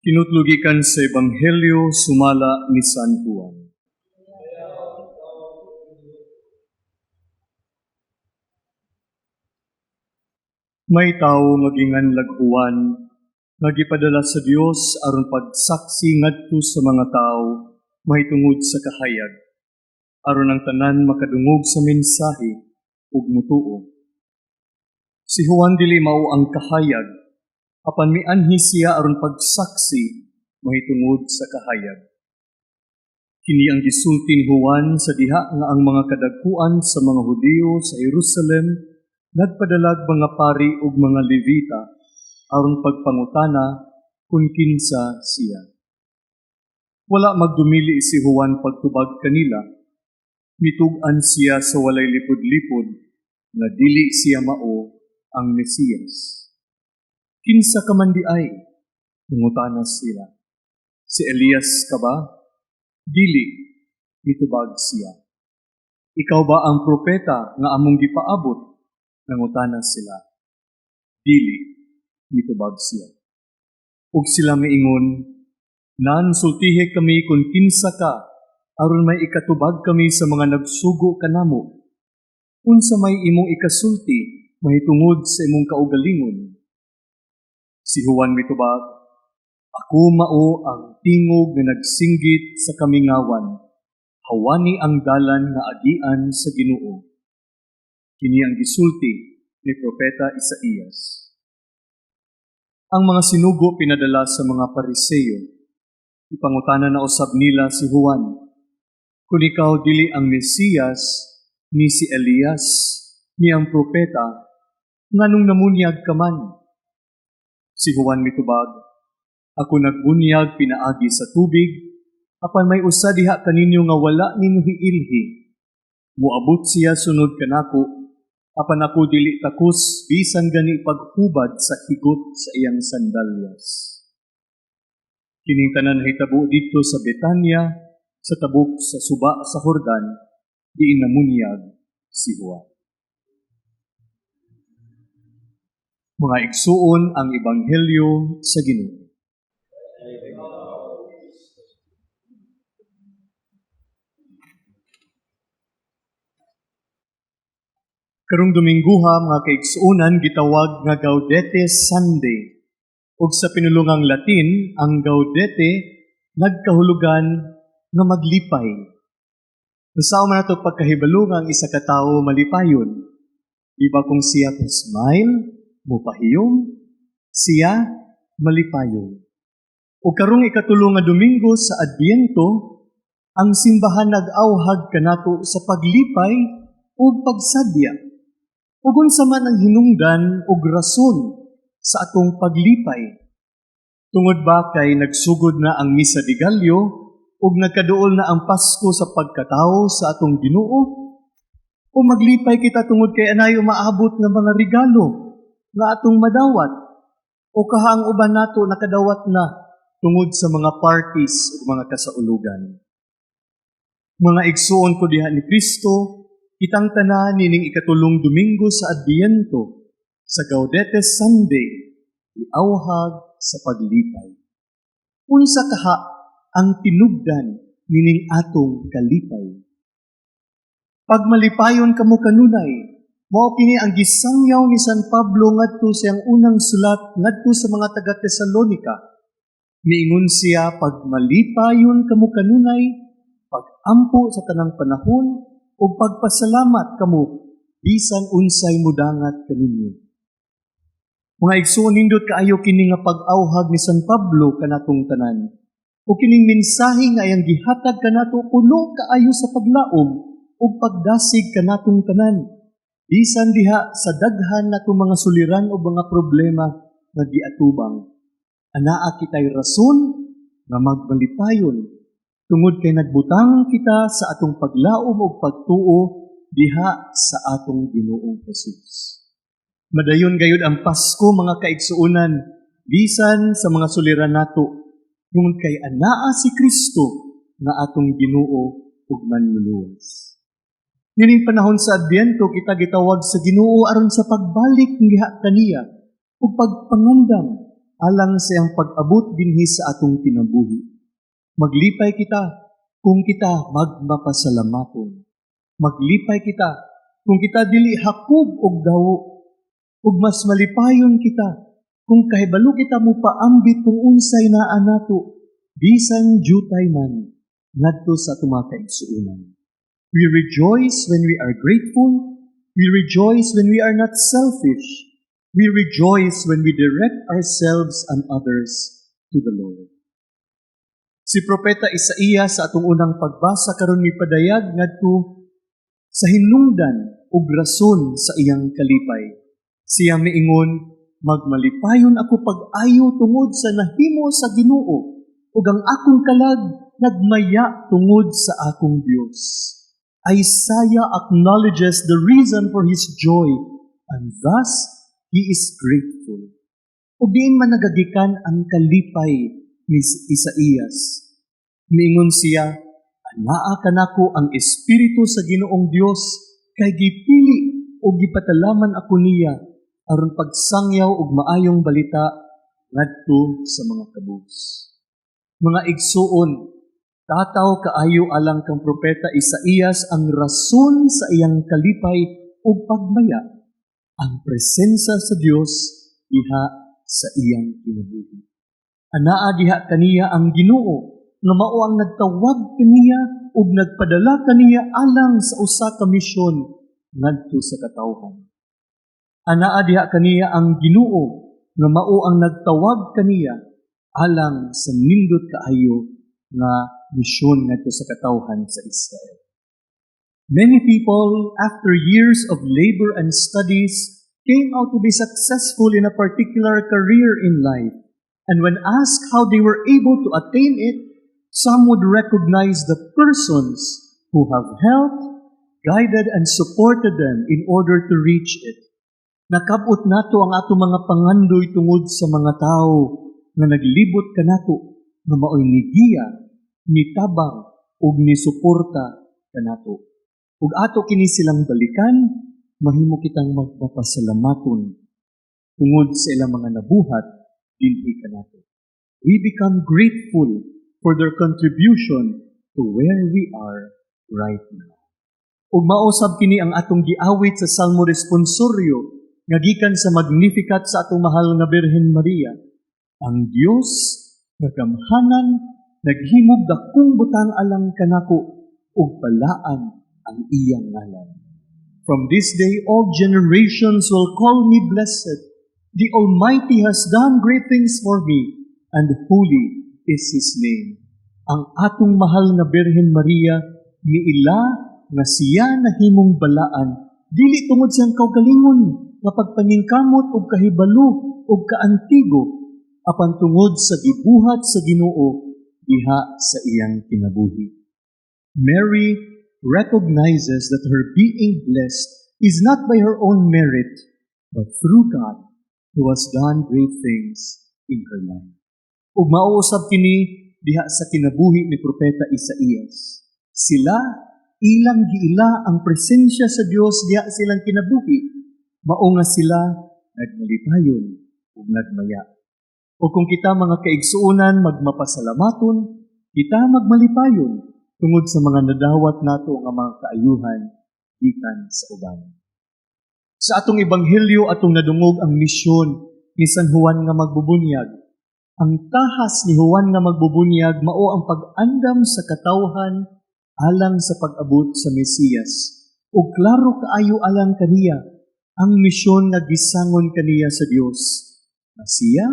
Kinutlo gikan sa Ebanghelyo sumala ni San Juan. May tawo nga ginganlag Juan nga gipadala sa Dios aron pagsaksi ngadto sa mga tawo mahitungod sa kahayag, aron ang tanan makadungog sa mensahe ug mutuo. Si Juan dili mao ang kahayag, apan mianhi siya aron pagsaksi mahitungod sa kahayag. Kini ang gisulti ni Juan sa diha nga ang mga kadagkuan sa mga Hudiyo sa Jerusalem nagpadalag mga pari ug mga Levita aron pagpangutana kung kinsa siya. Wala magdumili si Juan pagtubag kanila. Mitug-an siya sa walay lipod-lipod nga dili siya mao ang Mesiyas. "Kinsa ka man diay?" nangutana sila. "Si Elias ka ba?" "Dili," mitubag siya. "Ikaw ba ang propeta nga among gipaabot?" nangutana sila. "Dili," mitubag siya. Ug sila miingon, "Nan sultihi kami kung kinsa ka, aron may ikatubag kami sa mga nagsugo kanamo. Unsa may imong ikasulti mahitungod sa imong kaugalingon?" Si Juan mitubag, "Ako mao ang tingog nga nagsinggit sa kamingawan, 'Hawani ang dalan nga agian sa Ginoo.'" Kini ang gisulti ni Propeta Isaías. Ang mga sinugo pinadala sa mga Pariseo. Ipangutana na usab nila si Juan, "Kung ikaw dili ang Mesiyas, ni si Elias, ni ang propeta, nganong namunyag ka man?" Si Juan mitubag, "Ako nagbunyag pinaagi sa tubig, apan may usa diha kaninyo nga wala ninyo hiilhi. Muabot siya sunod kanako, apan ako dili takos bisan gani paghubad sa higot sa iyang sandalyas." Kining tanan nahitabo didto sa Betania, sa tabok sa suba sa Jordan, diin namunyag si Juan. Mga igsuon, ang Ebanghelyo sa Ginoo. Karong Domingguha, mga kaigsuonan, gitawag nga Gaudete Sunday. Ug sa pinulungang Latin, ang Gaudete nagkahulugan nga maglipay. Unsaon man ato pagkahibalo nga ang isa ka tawo malipayon? Di ba kung siya smile, mupahiyom, siya malipayon? Ug karong ikatulo nga Domingo sa Adbiento, ang simbahan nag-awhag kanato sa paglipay ug pagsadya. Ug unsa man ang hinungdan ug rason sa atong paglipay? Tungod ba kay nagsugod na ang Misa de Gallo ug nagkaduol na ang Pasko sa pagkatawo sa atong Ginoo? O maglipay kita tungod kay anay umaabot nga mga regalo nga atong madawat? O kaha ang uban nato nakadawat na tungod sa mga parties ug mga kasaulugan? Mga igsuon ko diha ni Kristo, kitang tanan nining ikatulong Domingo sa Adbiento, sa Gaudete Sunday, iawhag sa paglipay. Unsa kaha ang tinubdan nining atong kalipay? Pagmalipayon kamo kanunay, mao kini ang gisangyaw ni San Pablo ngadto sa iyang unang sulat ngadto sa mga taga Tesalonika. Miingon siya, pagmalipayon kamo kanunay, pagampo sa tanang panahon, ug pagpasalamat kamo bisan unsay mudangat kaninyo. Mga igsoon, nindot kaayo kini nga pag-awhag ni San Pablo kanatong tanan. O kining mensahe nga iyang gihatag kanato puno kaayo sa paglaom ug pagdasig kanatong tanan. Bisan diha sa daghan natong mga suliran o mga problema nga giatubang, anaa kitay rason nga magmalipayon tungod kay nagbutang kita sa atong paglaom ug pagtuo diha sa atong Ginoong Hesus. Madayon gayud ang Pasko, mga kaigsuonan, bisan sa mga suliran nato, tungod kay anaa si Kristo nga atong Ginoo ug manluluwas. Nining panahon sa Adbyento, kita gitawag sa Ginoo aron sa pagbalik diha kaniya ug pagpangandam alang sa iyang pag-abot dinhi sa atong kinabuhi. Maglipay kita kung kita magmapasalamaton. Maglipay kita kung kita dili hakob og dawo. Ug mas malipayon kita kung kahibalo kita mo paambit kung unsay naa nato, bisan jutay man, ngadto sa atong mga kaigsuonan. We rejoice when we are grateful. We rejoice when we are not selfish. We rejoice when we direct ourselves and others to the Lord. Si Propeta Isaías sa atong unang pagbasa karon mipadayag ngadto sa hinungdan ug rason sa iyang kalipay. Siya miingon, "Magmalipayon ako pag-ayo tungod sa nahimo sa Ginoo, ug ang akong kalag nagmaya tungod sa akong Dios." Isaiah acknowledges the reason for his joy and thus he is grateful. Ug diin man nagagikan ang kalipay ni Isaías? Miingon siya, "Anaa kanako ang espiritu sa Ginoong Dios, kay gipili ug gipatalaman ako niya aron pagsangyaw og maayong balita ngadto sa mga kabus." Mga igsuon, tataw kaayo alang kang Propeta Isaías ang rason sa iyang kalipay ug pagmaya, ang presensya sa Dios diha sa iyang kinabuhi. Anaa diha kaniya ang Ginoo nga mao ang nagtawag kaniya ug nagpadala kaniya alang sa usa ka misyon ngadto sa katawhan. Anaa diha kaniya ang Ginoo nga mao ang nagtawag kaniya alang sa nindot kaayo nga misyon ngadto sa katawhan sa Israel. Many people, after years of labor and studies, came out to be successful in a particular career in life. And when asked how they were able to attain it, some would recognize the persons who have helped, guided, and supported them in order to reach it. Nakab-ot nato ang ato mga pangandoy tungod sa mga tao nga naglibot kanato nga maoy nigiya, nitabang ug nisuporta kanato. Ug ato kini silang balikan, mahimo kitang magpapasalamaton tungod sa ilang mga nabuhat dinhi kanato. We become grateful for their contribution to where we are right now. Ug mao sab kini ang atong giawit sa Salmo Responsorio nga gikan sa Magnificat sa atong mahal nga Birhen Maria. "Ang Dios nga gamhanan naghimog dakong butang alang kanako, ug balaan ang iyang ngalan. From this day all generations will call me blessed. The Almighty has done great things for me, and holy is His name." Ang atong mahal nga Birhen Maria miila nga siya nahimong balaan dili tungod siyang kaugalingon nga pagpaningkamot og kahibalo og kaantigo, apan tungod sa gibuhat sa Ginoo diha sa iyang kinabuhi. Mary recognizes that her being blessed is not by her own merit, but through God who has done great things in her life. Ug mao usab kini diha sa kinabuhi ni Propeta Isaías. Sila ilang giila ang presensya sa Dios diha silang kinabuhi. Mao nga sila nagmalipayon ug nagmaya. O kung kita, mga kaigsuonan, magmapasalamaton, kita magmalipayon tungod sa mga nadawat nato nga mga kaayuhan gikan sa uban. Sa atong ebanghelyo, atong nadungog ang misyon ni San Juan nga magbubunyag. Ang tahas ni Juan nga magbubunyag mao ang pag-andam sa katawhan alang sa pag-abot sa Mesiyas. Ug klaro kaayo alang kaniya ang misyon nga gisangon kaniya sa Dios. Nga siya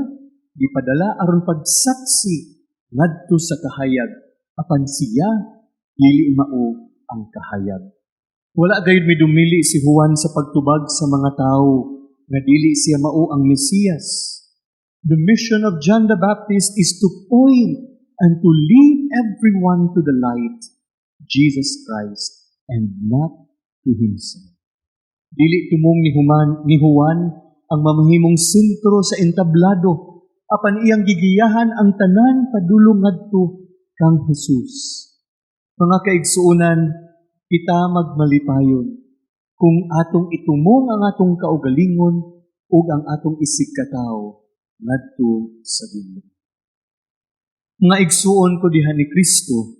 gipadala aron pagsaksi ngadto sa kahayag, apan siya dili mao ang kahayag. Wala gayud midumili si Juan sa pagtubag sa mga tawo nga dili siya mao ang Mesiyas. The mission of John the Baptist is to point and to lead everyone to the light, Jesus Christ, and not to himself. Dili tumong ni Juan ang mamahimong sentro sa entablado, apan iyang gigiyahan ang tanan padulong ngadto kang Jesus. Mga kaigsuonan, kita magmalipayon kung atong itumong ang atong kaugalingon ug ang atong isigkatawo. ngadto sa Ginoo. Mga igsuon ko diha ni Kristo,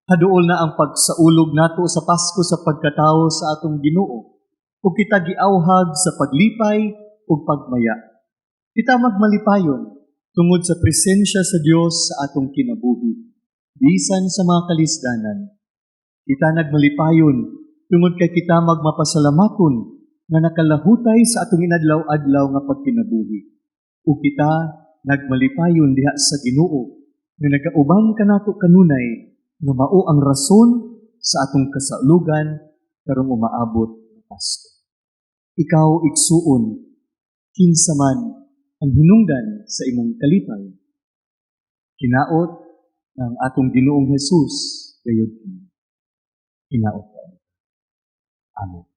haduol na ang pagsaulog nato sa Pasko sa pagkatao sa atong Ginoo. Ug kita giawhag sa paglipay ug pagmaya. Kita magmalipayon tungod sa presensya sa Dios sa atong kinabuhi, bisan sa mga kalisdanan. Kita nagmalipayon tungod kay kita magmapasalamaton nga nakalahutay sa atong inadlaw-adlaw nga pagkinabuhi. Ug kita nagmalipayon diha sa Ginoo nga nagauban kanato kanunay, nga mao ang rason sa atong kasaulugan karong umaabot nga Pasko. Ikaw, igsuon, kinsa man ang hinungdan sa imong kalipay? Hinaot ng atong Ginoong Jesus gayud kini. Hinaot. Amen.